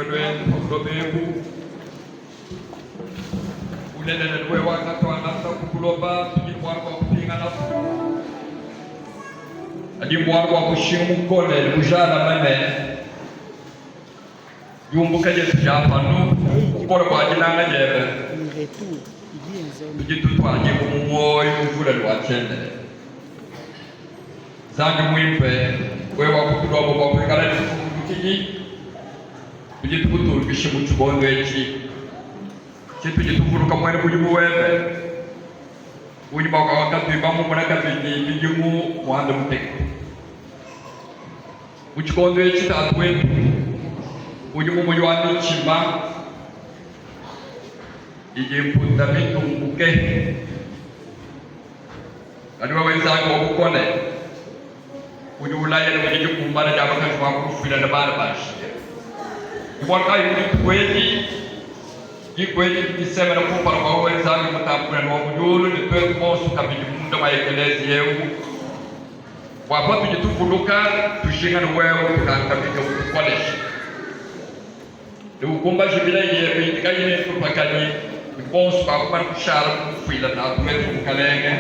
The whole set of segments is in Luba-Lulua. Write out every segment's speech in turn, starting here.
luendu pa buloba ebu. Bulelela ne wewe wakatuangata ku buloba, tudi ne bualu bua kupinganapu. Kadi mbualu bua mushinga mukole ne bujalame ne diumbuka dietu dia panu bukole bua dinanga diebe tudi tutuadibua mu muoyo muvule ne wa tshiendelele. Nzambi muimpe, wewe wakutulomba bua kuikala ne tshivulukidi, tudi tukutumbisha mu tshikondo etshi tshitudi tuvuluka muena mudimu webe kunyima kua wakatuyi bamumona kabidi bidimu muanda mutekete. Mu tshikondo etshi Tatu wetu udi mumonyi wa mitshima idi mputa mitumbuke. Kadi wewe Nzambi wa bukole, udi ulaya ne udi dikumbana dia bakaji ba kufuila ne bana ba nshiya. Ke bualu kayi mu dituku edi, diku edi didi disemena kumpala kua wewe Nzambi Mutambe Bunene wa mu diulu ne tuetu bonso kabidi munda mua ekeleziya eu, bua patudi tuvuluka, tujinga ne wewe utukankamike, utukoleshe ne ukumbaje milayi yebe idi kayiyi ne ntupakanyi ne bonso bakumana kushala mu kufuila Tatu wetu Mukalenge,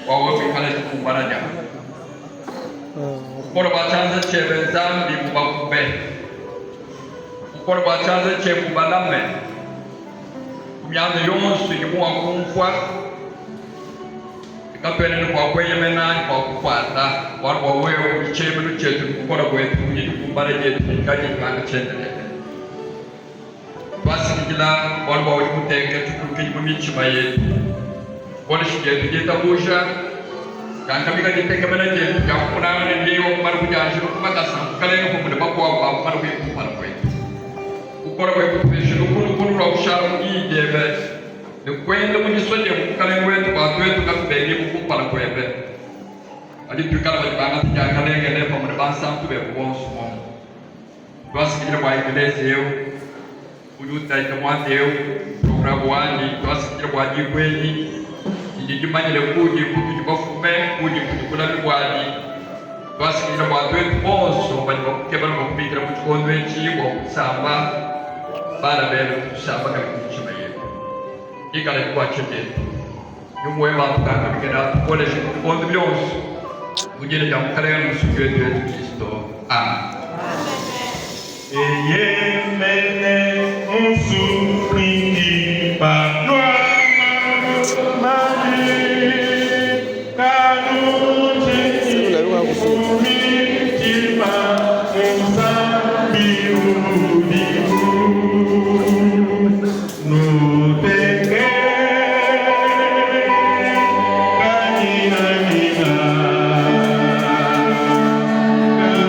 bua wewe wikale dikumbana diabu. Bukole bua tshianza tshiebe, Nzambi, bubakube, bukole bua tshianza tshiebe bubalame ku mianda yonso idi mua kumvua. Katuena ne bua kueyemena anyi bua kukuata, bualu bua wewe udi tshieyemenu tshietu ne bukole buetu, udi dikumbana dietu didi kadiyi dipanga tshiendelele. Tuasakidila bualu bua udi muteke tshivulukidi mu mitshima yetu, dikolesha dietu ditabuja, kankamika ditekemena dietu dia kumonangana ne yeye wakumana kudianjila ku makasa a Mukalenge pamue ne bakuabu bakumana kuya kumpala kuetu. Bukole buetu tupeshe lukunukunu lua kushala mu diyi diebe. Ne kuenda mu disua diebe Mukalenge wetu, bua tuetu katubengibu kumpala kuebe, kadi tuikale badi bangata diakalengele pamue ne bansantu bebe bonso muomumue. Tuasakidila bua ekeleziya eu udi utayika muanda eu programe wanyi. Tuasakidila bua diku edi didi dimanyile kudi kutudi bafume, kudi kudi bulami buadi. Tuasakidila bua tuetu bonso badi bakukeba ne bakubikila mu tshikondo etshi bua kusamba bana bebe, kutusamba kabidi mitshima yetu. Ikala dikuatshisha dietu. Nyuma webe atukankamike ne atukoleshe mu bikondo bionso mu dina dia Mukalenge ne Musungidi wetu Yezu Kristo. Amen. Eyemene musukuidi palua malu mabi, kanutshinyi mu mitshima, Musambi udiku. Nuteke kanyinganyinga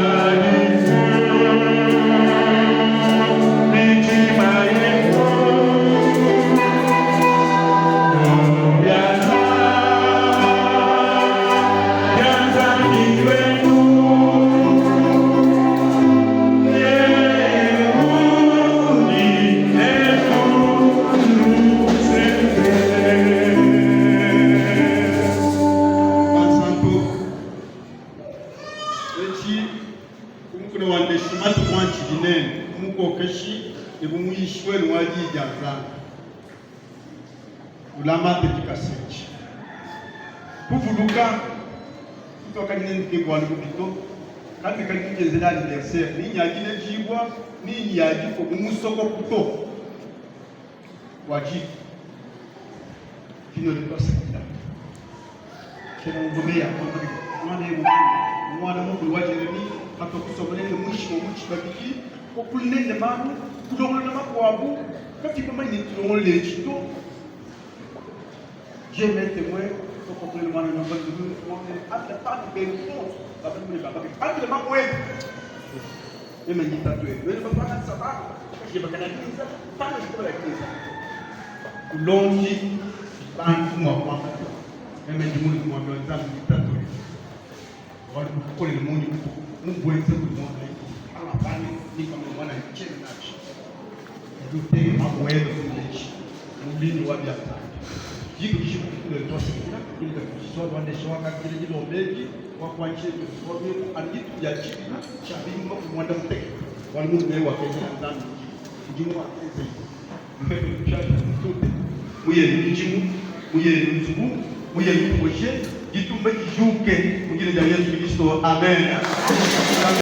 kadiku mitshima yenu mu bianza bia Nzambi wenu. Yeye udi netu Bansantu, etshi ku mukuna wa Ndeshi matuku antshidi nenu bu mukokeshi ne bu muyishi wenu wa Diyi dia Nzambi. Ulamate dikasa etshi. Kuvuluka kutuakadi nenu ke bualu bubi to. Katuikadi tudienzela anniversaire ni nya diledibua ni nya difua mu musokoku to. Bua diku dino tuasakidila kena umvua meyi a kuamba ne muana eu muana mukulu wa Jeremy katuakusomba nende muinshi mua mutshi babidi kuakula nende malu kulongolola makuabu katuyi bamanye ne tulongolole etshi to. Dieu m'est témoin tuakuakula ne muana ambila bana benu bonso babadi ne babake ambila mamuebe meme ndi tatuebe wena bapanga bana bakaji bakana bana Kulondi bantu mua kuamba to. Meme ndi mulume muambi wa Nzambi, ndi tatuebe. Bualu bukole ne muonyi mubuenze kudi muana alabane nikama muana tshiena natshi. Kadi uteke mamuebe kuleji mulimi wa bia Nzambi. Diku dijima dikule tuasakidila kukulika kudisua luandesha wakakidila dilomba edi wakuanyisha anu dituku dia tshibila tshia bingu makumi muanda mutekete bualu mulume eu wakenzela Nzambi mudimu. Mudimu wakenzeye lupepele lupialupia lutute mu yenu midimu, mu yenu nzubu, mu yenu projet, ditumba dijuke mu dina dia Yezu Kilisto. Amen.